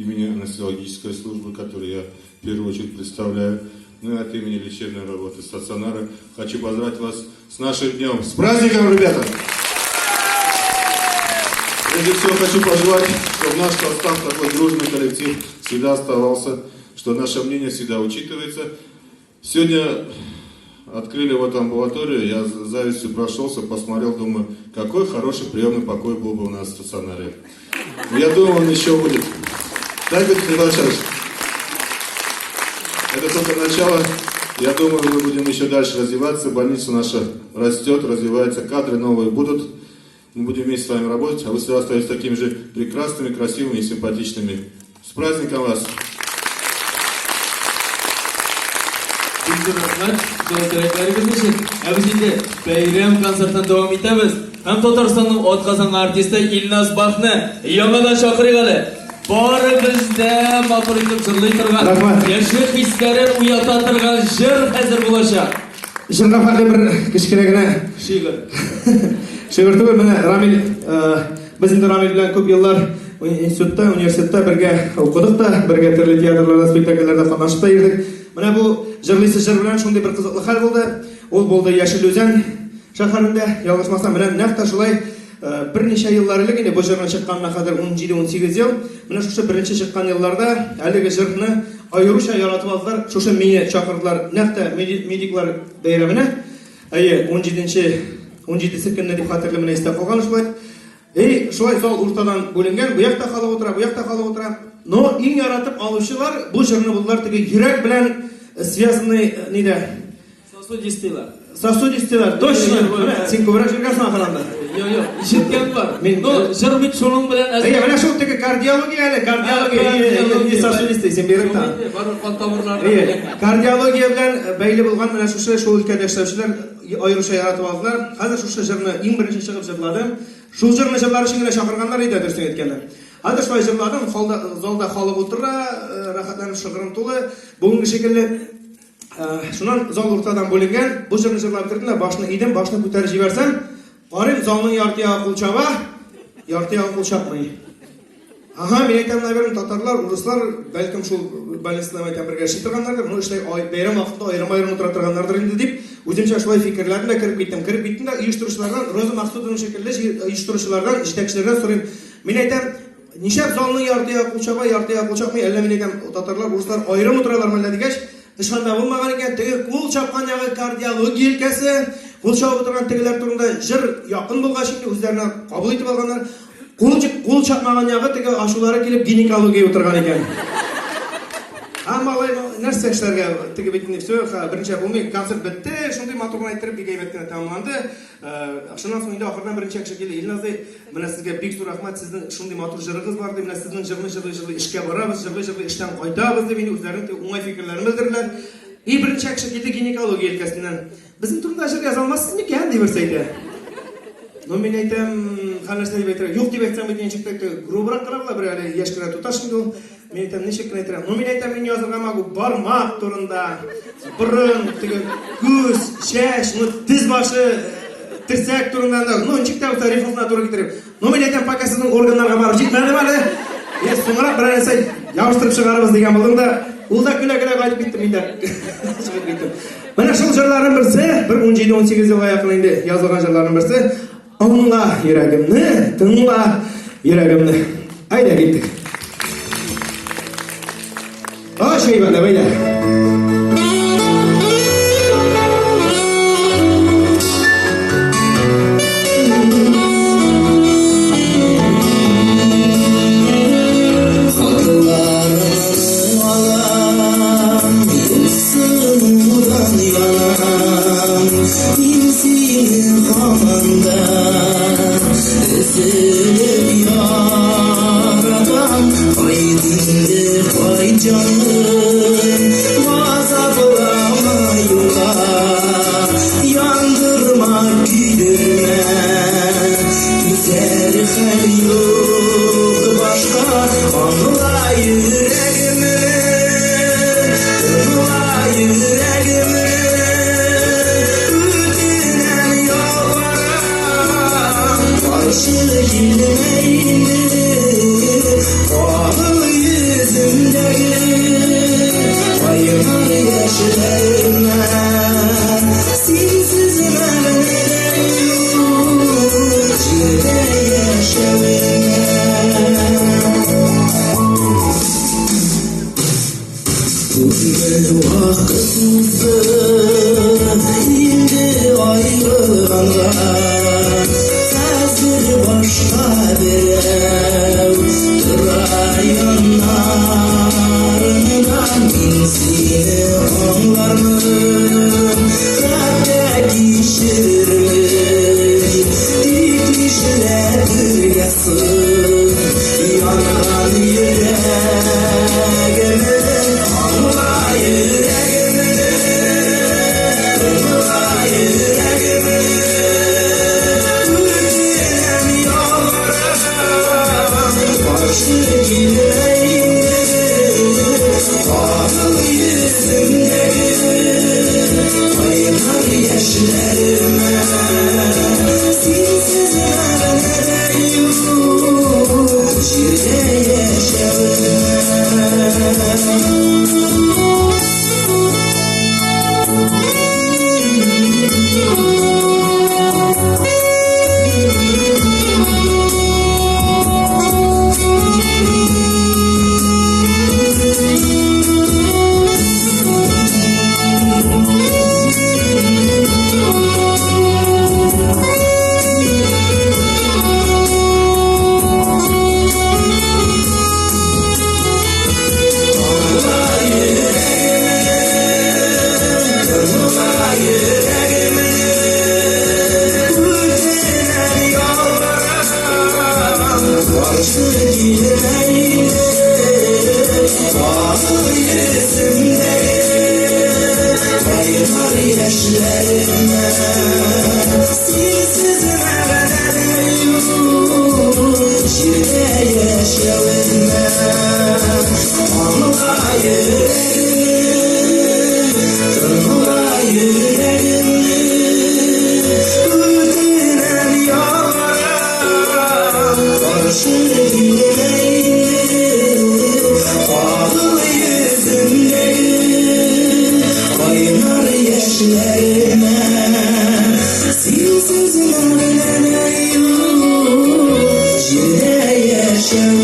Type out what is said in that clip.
имени анестезиологической службы, которую я в первую очередь представляю, ну и от имени лечебной работы стационара, хочу поздравить вас с нашим днем. С праздником, ребята! Прежде всего хочу пожелать, чтобы наш состав, такой дружный коллектив, всегда оставался, что наше мнение всегда учитывается. Сегодня открыли вот амбулаторию, я с завистью прошелся, посмотрел, думаю, какой хороший приемный покой был бы у нас в стационаре. Я думаю, он еще будет. Так ведь, Михаил Александрович? Это только начало. Я думаю, мы будем еще дальше развиваться. Больница наша растет, развивается, кадры новые будут. Мы будем вместе с вами работать, а вы всегда остаетесь такими же прекрасными, красивыми и симпатичными. С праздником вас! Бик зур рәхмәт җылы теләкләрегез өчен. Ә без инде бәйрәм концертын дәвам итәбез. Һәм Татарстанның атказанган артисты Илназ Бахны яңадан чакырыйк әле. Бары бездә матур итеп җырлый торган, Рәхмәт. яшьлек хисләрен уята торган җыр әзер булачак. Җырга хәтле бер кечкенә генә Шигырь. Шигырь түгел, менә Рамил, без инде Рамил белән күп еллар институтта, университетта бергә укыдык та, бергә төрле театрларда, спектакльләрдә катнашып та йөрдек. Менә бу җырлыйсы җыр белән шундый бер кызыклы хәл булды. Ул булды Яшел Үзән шәһәрендә, ялгышмасам, менә нәкъ тә шулай берничә еллар элек инде бу җырның чыкканына хәзер 17-18 ел. Менә шушы беренче чыккан елларда әлеге җырны аеруча яратып алдылар. Шушы мине чакырдылар нәкъ тә медиклар бәйрәменә. Әйе, 17-нче, 17-се көнне дип хәтерлим, менә истә калган шулай. Эй, шулай зал уртадан бүленгән, бу якта халык утыра, бу якта халык утыра. Но иң яратып алучылар бу җырны булдылар теге йөрәк белән связанный нидә? Сосудистыйлар. Сосудистыйлар, точно. Менә син күбрәк җыргансың ахырында. Юк, юк, ишеткән бар. Мин Ну, җыр бит шуның белән әзер. Әйе, менә шул теге кардиология әле, кардиология, не сосудистый, син бигрәк тә. Барлык кан тамырлары. Әйе, кардиология белән бәйле булган менә шушы шул өлкәдә эшләүчеләр аеруча яратып алдылар. Хәзер шушы җырны иң беренче чыгып җырладым. Шул җырны җырлар өчен генә чакырганнар иде, дөресен әйткәндә. Хәзер шулай җырладым, залда халык утыра, рәхәтләнеп шыгрым тулы. Бүгенге шикелле Шуннан зал уртадан бүленгән, бу җырны җырлап бетердем дә, башны идем, башны күтәреп җибәрсәм, карыйм, залның ярты ягы кул чаба, ярты ягы кул чапмый. Ага, мин әйтәм, наверное, татарлар, урыслар, бәлкем шул больницада әйтәм бергә эшли торганнардыр, ну эшләй бәйрәм вакытында аерым-аерым утыра торганнардыр инде дип, үземчә шулай фикерләрем дә кереп киттем. Кереп киттем дә оештыручылардан, Роза Максутовна шикелле оештыручылардан, җитәкчеләрдән сорыйм. Мин әйтәм, Нишләп залның ярты ягы кул чаба, ярты ягы кул чапмый, әллә мин әйтәм, татарлар, урыслар аерым утыралармы әллә дигәч, эш анда булмаган икән, теге кул чапкан ягы кардиология өлкәсе, кул чабып утырган тегеләр турында җыр якын булгач инде үзләренә кабул итеп алганнар. Кул, кул чапмаган ягы теге ачулары килеп гинекология утырган икән. Ә малай нәрсә эшләргә, теге бит инде все, берничә булмый, концерт бетте, шундый матур гына иттереп, бик әйбәт кенә тәмамланды. Шуннан соң инде ахырдан берничә кеше килде. Илназ ди, менә сезгә бик зур рәхмәт, сезнең шундый матур җырыгыз бар ди, менә сезнең җырны җырлый-җырлый эшкә барабыз, җырлый-җырлый эштән кайтабыз дип инде үзләренең уңай фикерләрен белдерделәр. И берничә кеше килде гинекология өлкәсеннән. Безнең турында җыр яза алмассыз микән, ди берсе әйтә. Ну, мин әйтәм, хәл нәрсә дип әйтергә? Юк дип әйтсәм бит ничек тә грубрак кына була, бер әле яшь кенә туташ инде ул. Мин әйтәм, ничек кенә әйтергә? Ну, мин әйтәм, мин язырга могу бармак турында, борын, теге күз, чәч, ну, тез башы, терсәк турында, ну, ничек тә булса рифмасына туры китереп. Ну, мин әйтәм, пока сезнең органнарга барып җитмәдем әле. Я соңрак берәр нәрсә ябыштырып чыгарыбыз дигән булдым да, ул да көлә-көлә кайтып китте, мин дә чыгып киттем. Менә шул җырларның берсе, бер 17-18 елга якын инде язылган җырларның берсе. Аңла йөрәгемне, тыңла йөрәгемне. Әйдә киттек. Аш әйбәтләп, әйдә. Хатларыңны алам, юксынудан янам. Мин сине һаман да өзелеп яратам. Кайт инде, кайт, җаным, газаплама юкка. Яндырма, көйдермә, түзәр хәл юк башка. Аңла йөрәгемне, тыңла йөрәгемне, үтенәм, ялварам, каршы килмә инде, кагыл йөрәгемә. Вакыт узды инде аерылганга. Хәзер башка берәү тора яннарыңда. Мин сине аңлармын, хәтта кичерермен. Тик нишләтергә соң янган йөрәгемне? Аңла, йөрәгемне, тыңла, йөрәгемне. Үтенәм, ялварам, каршы килмә инде. Кагыл йөземдәге кайнар яшьләремә. Синсез мәгънә дә юк җирдә яшәвемә. Үтенәм, ялварам, каршы килмә инде. Кагыл йөземдәге кайнар яшьләремә. Синсез мәгънә дә юк җирдә яшәвемә. Аңла, йөрәгемне, тыңла, йөрәгемне. Үтенәм, ялварам, каршы килмә инде. Кагыл йөземдәге кайнар яшьләремә. Синсез мәгънә дә юк җирдә яшәвемә.